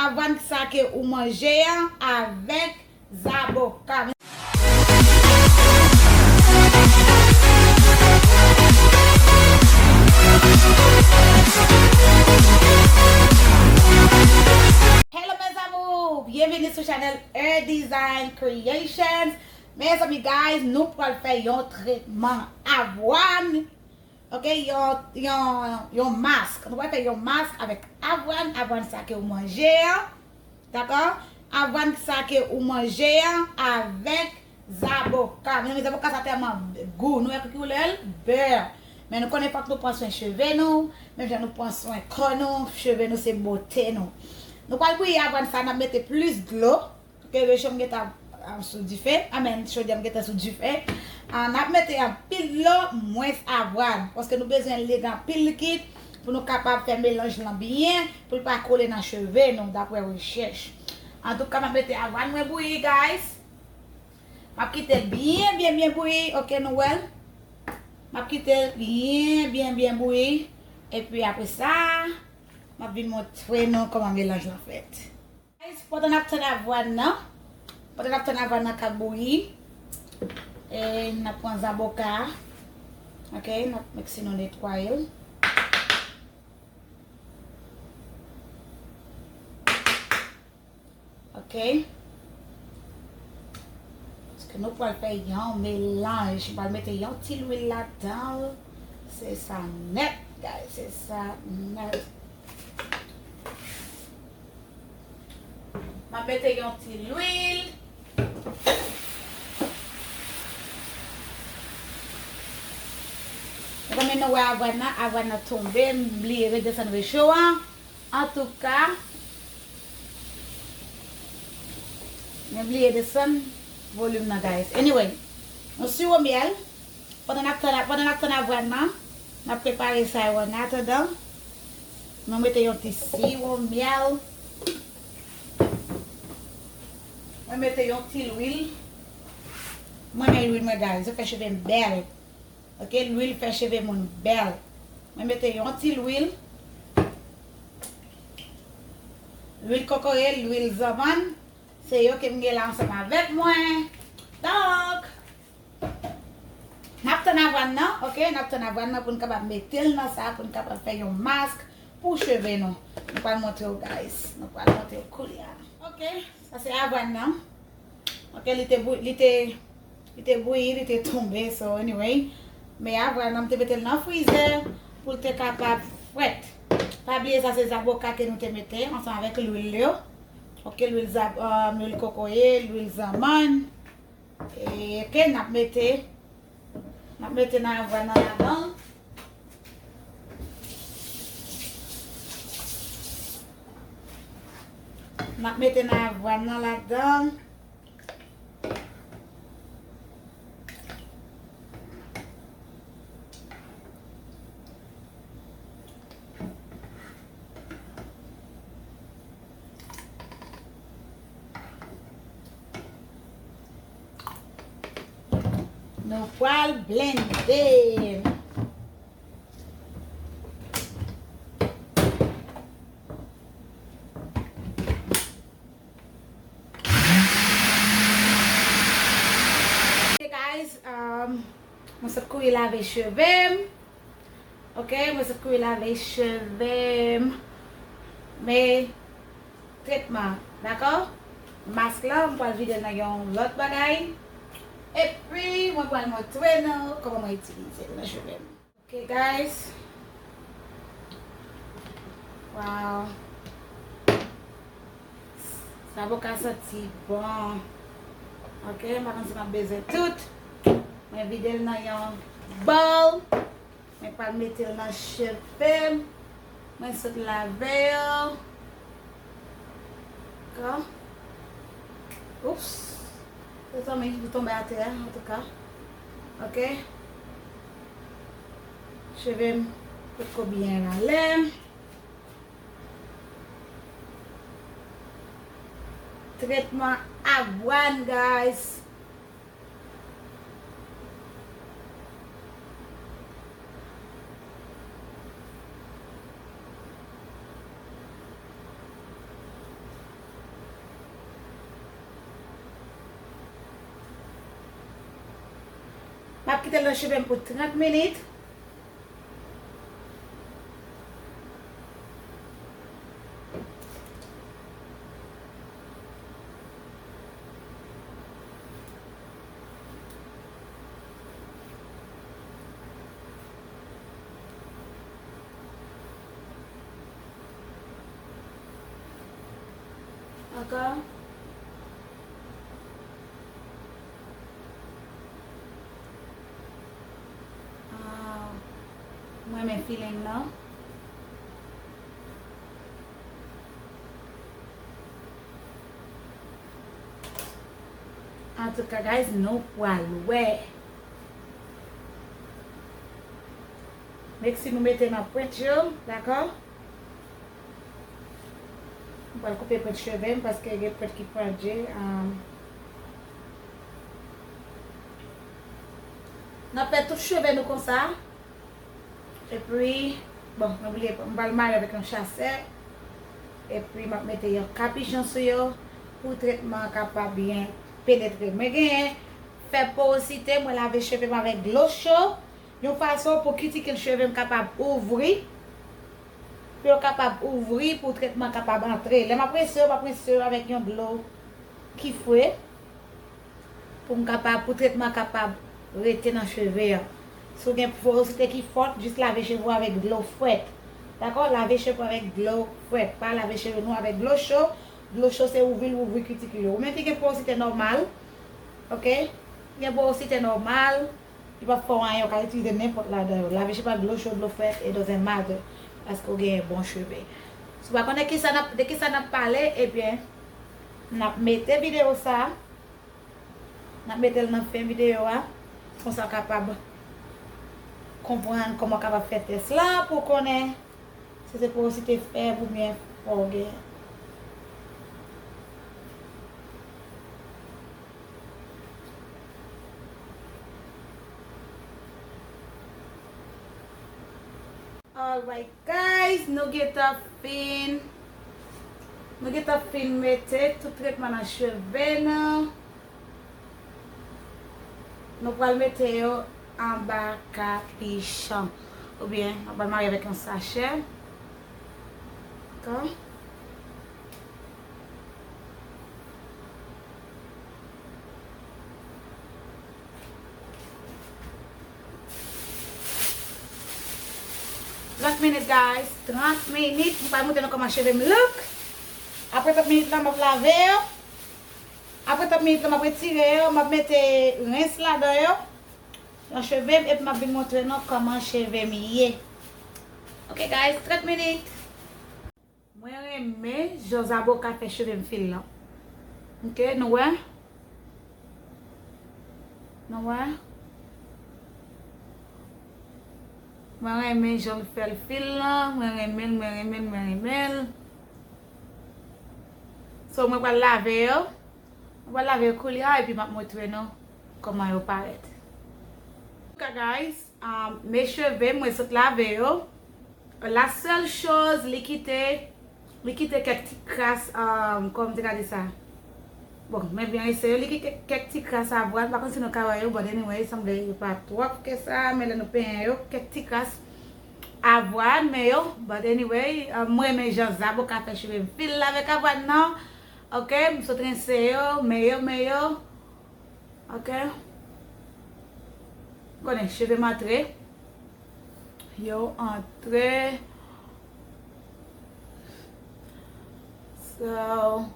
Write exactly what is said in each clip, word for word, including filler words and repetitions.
Avwàn sa ke ou manje an avèk zaboka. Hello mes amours, byenveni sou chanèl Her Design Creations. Mezanmi guys, nou pral fè yon tretman avwàn. Ok, yon, yon, yon mask. Nou pral fè yon mask avèk avwàn, avwàn sa ke ou manje an. Dakò? Avwàn sa ke ou manje an avèk zaboka. Mezanmi, zaboka sa tèlman gou. Nou wè ki koulè l? Bè. Men nou konnen fòk nou pran swen cheve nou. Menm jan nou pran swen kò nou, cheve nou se bote nou. Nou pral bouyi avwàn sa, n ap mete plis dlo. Ok, recho m gentan, ah, sou dife. Amèn, chodyè m gentan sou dife. Ah, n ap mete anpil dlo, mwens avwàn. Paske nou bezwen li gen anpil likid pou nou kapab fè melanj lan byen, pou l pa kole nan cheve nou, daprè rechèch. Antouka, m ap mete avwàn mwen bouyi, guys. M ap kite l byen, byen, byen bouyi. Ok, nou wè l? M ap kite l byen, byen, byen bouyi. Epi apre sa, m ap vin montre nou kòman melanj lan fèt. Guys, pandan n ap tann avwàn nan, pandan n ap tann avwàn nan k ap bouyi, e n ap pran zaboka a. Ok, n ap, mèsi, nou netwaye l. Ok. Paske nou pral fè yon melanj. M pral mete yon ti lwil ladan l. Se sa nèt, guys. Se sa nèt. M ap mete yon ti lwil. Mezanmi, nou wè avwàn nan, avwàn nan tonbe, m bliye redesann recho an. Antouka, mwen bliye desann volim nan, guys. Anyway, yon siwo myèl. Pandan n ap tann, pandan n ap tann avwàn nan, n ap prepare sa yo. An atandan, mwen mete yon ti siwo myèl. Mwen mete yon ti lwil. Mwen renmen lwil mwen, guys. Yo fè cheve m bèl. Ok, lwil fè cheve moun bèl. Mwen mete yon ti lwil. Lwil kokoye, lwil zanmann. Se yo ke m gen la ansanm avèk mwen. Donk, n ap tann avwàn nan, ok? N ap tann avwàn nan pou n kapab mete l nan sa, pou n kapab fè yon mask pou cheve nou. Nou pral montre w, guys. Nou pral montre w koulye a. Ok, sa se avwàn nan. Ok, li te bou-, li te, li te bouyi, li te tonbe, so anyway. Men avwàn nan, m te mete l nan frizè pou l te kapab frèt. Pa bliye sa se zaboka ke nou te mete ansanm avèk lwil yo. Ok, lwil zab-, euh, lwil kokoye, lwil zanmann. E, ok, n ap mete, n ap mete nan avwàn nan ladan. N ap mete nan avwàn nan ladan. Nou pral blende. Ok, guys, um, mwen sot kouri lave cheve m. Ok, mwen sot kouri lave cheve m. Men, tretman, dakò? Mask la, mwen pral vide l nan yon lòt bagay. Epi, mwen pral montre nou kòman mwen itilize l nan cheve m. Ok, guys. Wow. Sa poko santi bon. Ok, m pa konn si m ap bezwen tout. Mwen vide l nan yon bòl. Mwen pral mete l nan cheve m. Mwen sot lave yo. Dakò? Oups. Mezanmi, li tonbe atè a, antouka. Ok. Cheve m potko byen rale. Tretman avwàn, guys. M ap kite l nan cheve m pou trant minit. Ankò. Ah, mwen renmen feeling nan. Antouka, guys, nou pral wè. Make sure nou mete nan pwent yo, dakò? Mwen pral koupe pwent cheve m paske gen pwent ki pandye. Um, n ap fè tout cheve nou konsa. Epi, bon, mwen bliye, mwen pral mare avèk yon chasè. Epi, m ap mete yon kapichon sou yo pou tretman an kapab byen penetre. Mwen genyen fè porosite, mwen lave cheve m avèk dlo cho, yon fason pou kitikil cheve m kapab ouvri, pou yo kapab ouvri, pou tretman kapab antre. Lè m ap rinse yo, m ap rinse yo avèk yon dlo ki fre, pou m kapab, pou tretman kapab rete nan cheve an. Si w gen porosite ki fòt, jis lave cheve w avèk dlo frèt. Dakò? Lave cheve w avèk dlo frèt. Pa lave cheve nou avèk dlo cho. Dlo cho se ouvri l ouvri kitikil yo. Ou menm ki gen porosite nòmal, oke? Gen porosite nòmal, li p ap fè w anyen, ou ka itilize nenpòt ladan yo. Lave cheve ak dlo cho, dlo frèt, it doesn't matter. Paske w genyen bon cheve. Si w pa konnen kisa n ap, de kisa n ap pale, ebyen, n ap mete videyo sa a. N ap mete l nan fen videyo a. Konsa w kapab konprann kòman w kapab fè tès la pou w konnen si se porosite fèb oubyen fò w gen. Alright, guys, nou gentan fin. Nou gentan fin mete tout tretman nan cheve nou. Nou pral mete yo anba kapichon. Oubyen, nou pral mare avèk yon sachè. Dakò? Trant minit, guys. Trant minit. M pral montre nou kòman cheve m look. Apre trant minit la, m ap lave yo. Apre trant minit la, m ap retire yo. M ap mete rens ladan yo. Nan cheve m, epi m ap vin montre nou kòman cheve m ye. Ok, guys, trant minit. Mwen renmen jan Zaboka fè cheve m fil lan. Ok, nou wè? Nou wè? Mwen renmen jan l fè l fil lan. Mwen renmen l, mwen renmen l, mwen renmen l. So, mwen pral lave yo. Mwen pral lave yo koulye a, epi m ap montre nou kòman yo parèt. Ok, guys, um, men cheve m, mwen sot lave yo. La sèl choz, li kite, li kite kèk ti kras, um, kòman m te ka di sa? Bon, mwen byen eseye, li kite kèk ti kras avwàn, pa konn si nou ka wè yo, but anyway, sanble yo pa twòp ke sa, men lè nou penyen yo, kèk ti kras avwàn, men yo, but anyway, um, mwen renmen jan Zaboka fè cheve m fil la avèk avwàn nan, ok, m sot rense yo, men yo, men yo, ok. Konnen cheve m antre. Yo antre. So,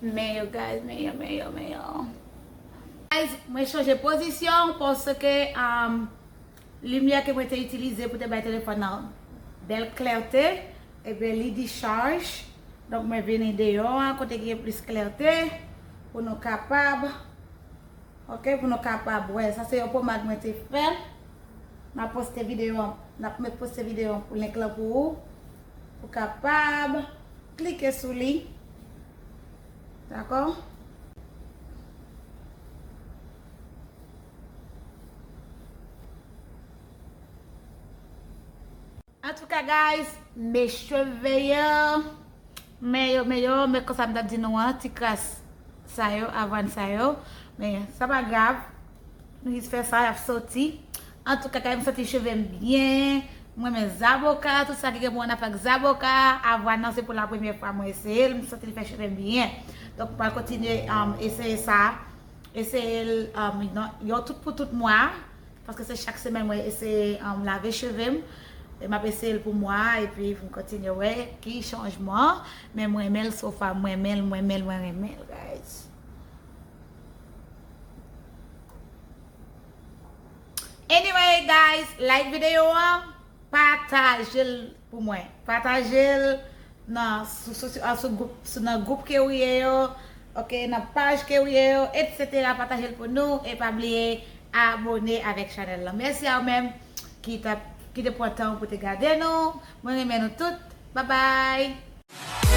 men yo, guys, men yo, men yo, men yo. Guys, mwen chanje pozisyon paske, um, limyè ke mwen te itilize pou te bay telefòn nan bèl klète, ebyen, li dichaj. Donk, mwen vini deyò a, kote ki gen plis klète, pou nou kapab Ok, pou nou kapab wè. Sa se yon pomad mwen te fè. M ap poste videyo an, m ap met poste videyo an pou link lan pou ou. Ou kapab klike sou li. Dakò? Antouka, guys, men cheve yo, men yo, men yo, men konsa m t ap di nou an, ti kras sa yo, avwàn sa yo, men sa pa grav. Nou jis fè sa, y ap soti. Antouka, kay m santi cheve m byen. Mwen renmen zaboka, tout sa ki gen pou wè n ap fè ak zaboka. Avwanan, se pou la premyè fwa mwen eseye l, m santi li fè cheve m byen. Donk, m pral kontinye um, eseye sa. Eseye l um, non, yon tout pou tout mwa. Paske se chak semèn mwen eseye um, lave cheve m. E m ap eseye l pou mwa, epi pou m kontinye wè ki chanjman. Men mwen renmen l so far, mwen renmen l, mwen renmen l, mwen renmen l, guys. Anyway, guys, like videyo an, pataje l pou mwen. Pataje l nan sou, sou, sou, sou gwoup, sou, nan gwoup ke ou ye yo, ok, nan paj ke ou ye yo, etsetera. Pataje l pou nou e pa bliye abone avèk chanèl lan. Mèsi a ou menm ki t ap ki te pran tan pou te gade nou. Mwen renmen nou tout. Bye bye.